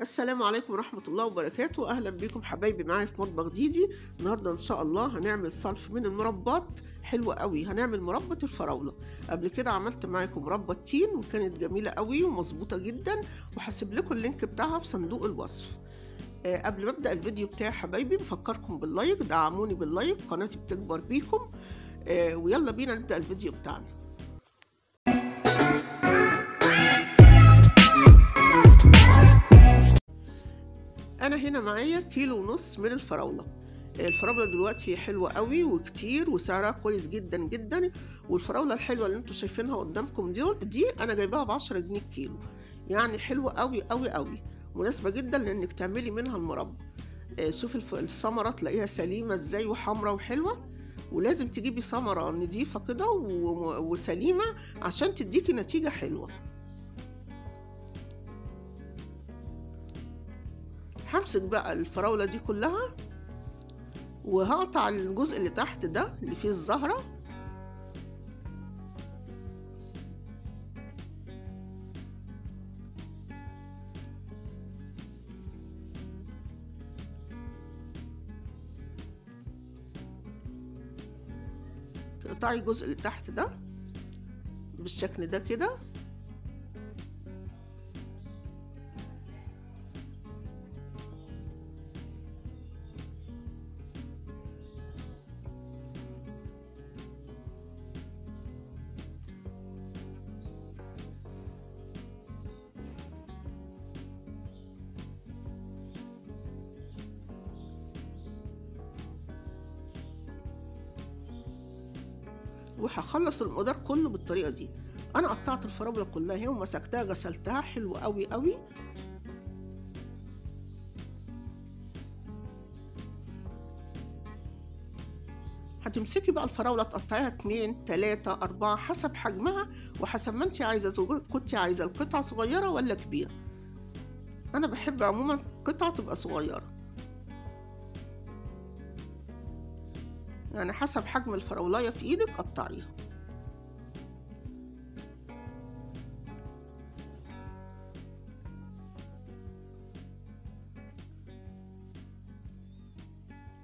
السلام عليكم ورحمة الله وبركاته. أهلا بكم حبايبي معايا في مطبخ ديدي. النهاردة إن شاء الله هنعمل صنف من المربات حلوة قوي. هنعمل مربى الفراولة. قبل كده عملت معاكم مربى التين وكانت جميلة قوي ومظبوطة جدا، وهسيب لكم ال link بتاعها في صندوق الوصف. قبل ما أبدأ الفيديو بتاعي حبايبي بفكركم بال like، دعموني بال like، قناتي بتكبر بيكم. ويلا بينا نبدأ الفيديو بتاعنا. انا هنا معايا 1.5 كيلو من الفراولة. الفراولة دلوقتي حلوة قوي وكتير وسعرها كويس جدا جدا. والفراولة الحلوة اللي انتوا شايفينها قدامكم دي انا جايباها ب10 جنيه الكيلو، يعني حلوة قوي قوي قوي، مناسبة جدا لانك تعملي منها المربى. شوفي الثمرة تلاقيها سليمة ازاي وحمرة وحلوة، ولازم تجيبي ثمرة نضيفة كده وسليمة عشان تديكي نتيجة حلوة. همسك بقى الفراولة دي كلها وهقطع الجزء اللي تحت ده اللي فيه الزهرة. تقطعي الجزء اللي تحت ده بالشكل ده كده. وهخلص المقدار كله بالطريقة دي. انا قطعت الفراوله كلها اهي ومسكتها غسلتها حلو قوي قوي. هتمسكي بقى الفراوله تقطعيها 2 3 4 حسب حجمها وحسب ما انت عايزه، كنت عايزه القطعة صغيرة ولا كبيرة. انا بحب عموما قطعه تبقى صغيرة، يعني حسب حجم الفراولايه في ايدك قطعيها.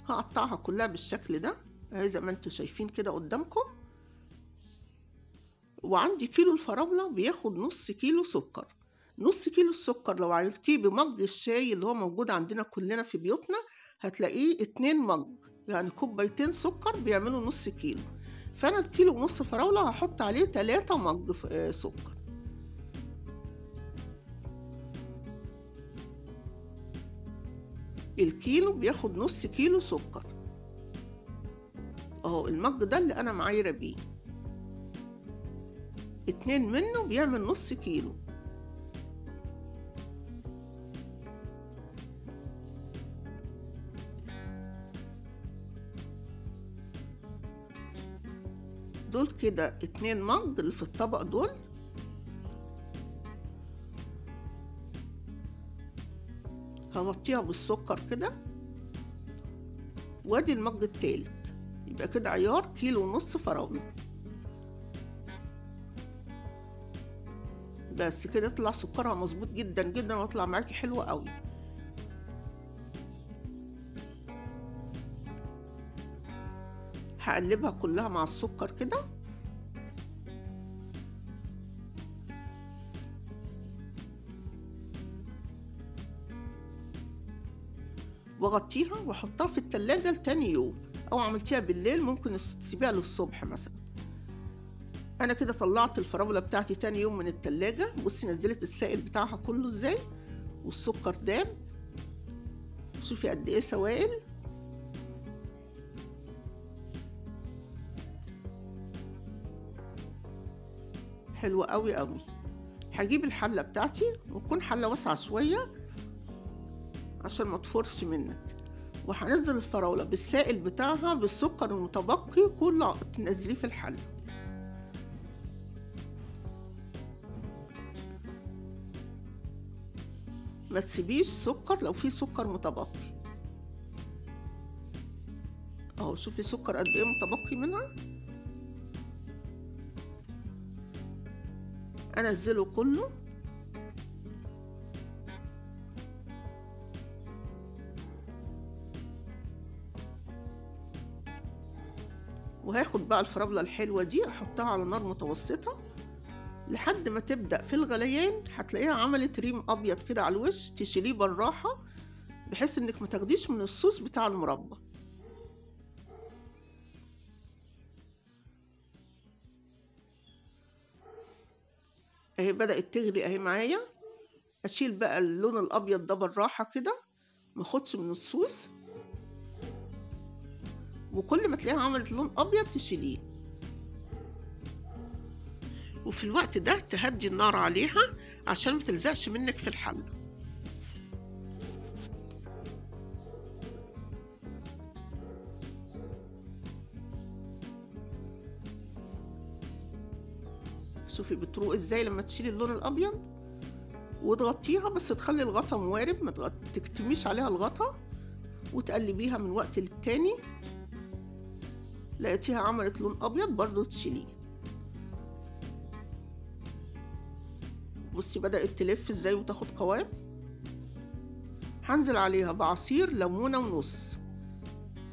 هقطعها كلها بالشكل ده اهي زي ما انتوا شايفين كده قدامكم. وعندي كيلو الفراولة بياخد نص كيلو سكر. نص كيلو السكر لو عملتيه بمج الشاي اللي هو موجود عندنا كلنا في بيوتنا هتلاقيه 2 مج، يعني كوبايتين سكر بيعملوا نص كيلو. فانا الكيلو ونص فراولة هحط عليه 3 مج سكر. الكيلو بياخد نص كيلو سكر اهو، المج ده اللي انا معايره بيه 2 منه بيعمل نص كيلو. دول كده 2 مج اللي في الطبق دول. هغطيها بالسكر كده، وادي المج التالت. يبقى كده عيار 1.5 كيلو فراولة بس كده. يطلع سكرها مظبوط جدا جدا ويطلع معاكي حلوة قوي. هقلبها كلها مع السكر كده. واغطيها واحطها في التلاجة لتاني يوم، او عملتيها بالليل ممكن تسيبيها للصبح مثلا. انا كده طلعت الفراولة بتاعتي تاني يوم من التلاجة. بصي نزلت السائل بتاعها كله ازاي، والسكر داب. شوفي قد ايه سوائل. حلوة قوي قوي. هجيب الحلة بتاعتي وتكون حلة واسعة شوية عشان ما تفرش منك، وهنزل الفراولة بالسائل بتاعها بالسكر المتبقي كله تنزليه في الحلة. ما تسيبيش سكر لو في سكر متبقي. اهو شوفي سكر قد ايه متبقي منها. انزله كله. وهاخد بقى الفراولة الحلوة دي احطها على نار متوسطة لحد ما تبدأ في الغليان. هتلاقيها عملت ريم ابيض كده على الوش، تشيليه بالراحة بحيث انك ما تاخديش من الصوص بتاع المربى. اهي بدأت تغلي اهي معايا. اشيل بقى اللون الابيض ده بالراحة كده، ما اخدش من الصوص، وكل ما تلاقيها عملت لون ابيض تشيليه. وفي الوقت ده تهدي النار عليها عشان ما تلزقش منك في الحلة. شوفي بتروق ازاي لما تشيلي اللون الابيض، وتغطيها بس تخلي الغطا موارب، ما تكتميش عليها الغطا، وتقلبيها من وقت للتاني. لقيتيها عملت لون ابيض برضو تشيليه. بصي بدأت تلف ازاي وتاخد قوام. هنزل عليها بعصير ليمونة ونص،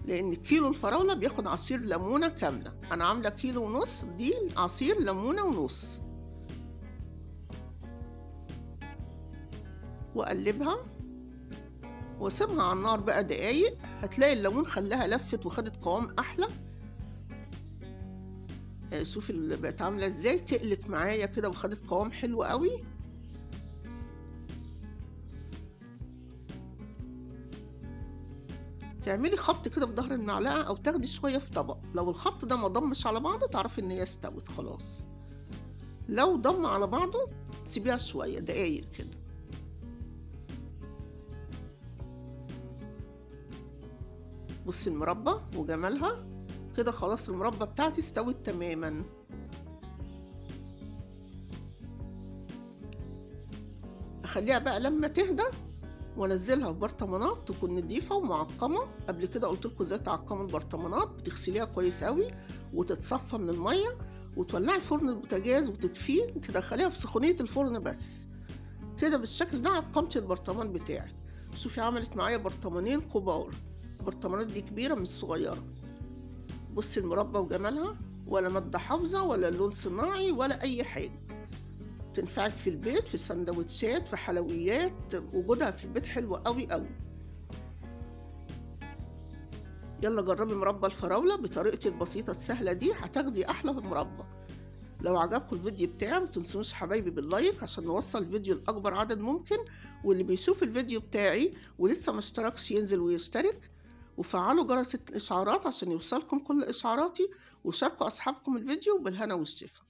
لان كيلو الفراولة بياخد عصير ليمونة كاملة. انا عاملة كيلو ونص، دي عصير ليمونة ونص. واقلبها واسيبها على النار بقى دقايق. هتلاقي الليمون خلاها لفت وخدت قوام احلى. شوفي بقت عامله ازاي، تقلت معايا كده وخدت قوام حلو قوي. تعملي خبط كده في ظهر المعلقة او تاخدي شوية في طبق. لو الخبط ده ما ضمش على بعضه تعرفي ان هي استوت خلاص. لو ضم على بعضه تسيبيها شوية دقايق كده. بصي المربى وجمالها كده، خلاص المربى بتاعتي استوت تماما. اخليها بقى لما تهدى وانزلها في برطمانات تكون نضيفه ومعقمه. قبل كده قلت لكم ازاي تعقموا البرطمانات، بتغسليها كويس قوي وتتصفى من المية، وتولعي فرن البوتاجاز وتدفيه، تدخليها في سخونيه الفرن بس كده. بالشكل ده عقمتي البرطمان بتاعك. شوفي عملت معايا برطمانين كبار، البرطمانات دي كبيرة مش صغيرة. بصي المربى وجمالها، ولا مادة حافظه ولا لون صناعي ولا اي حاجة. تنفعك في البيت، في السندوتشات، في حلويات. وجودها في البيت حلو قوي قوي. يلا جربي مربى الفراولة بطريقتي البسيطة السهلة دي، هتاخدي احلى مربى. لو عجبكم الفيديو بتاعي ما تنسونيش حبايبي بال like عشان نوصل الفيديو لاكبر عدد ممكن. واللي بيشوف الفيديو بتاعي ولسه ما اشتركش ينزل ويشترك، وفعلوا جرس الاشعارات عشان يوصلكم كل اشعاراتي، وشاركوا اصحابكم الفيديو. بالهنا والشفا.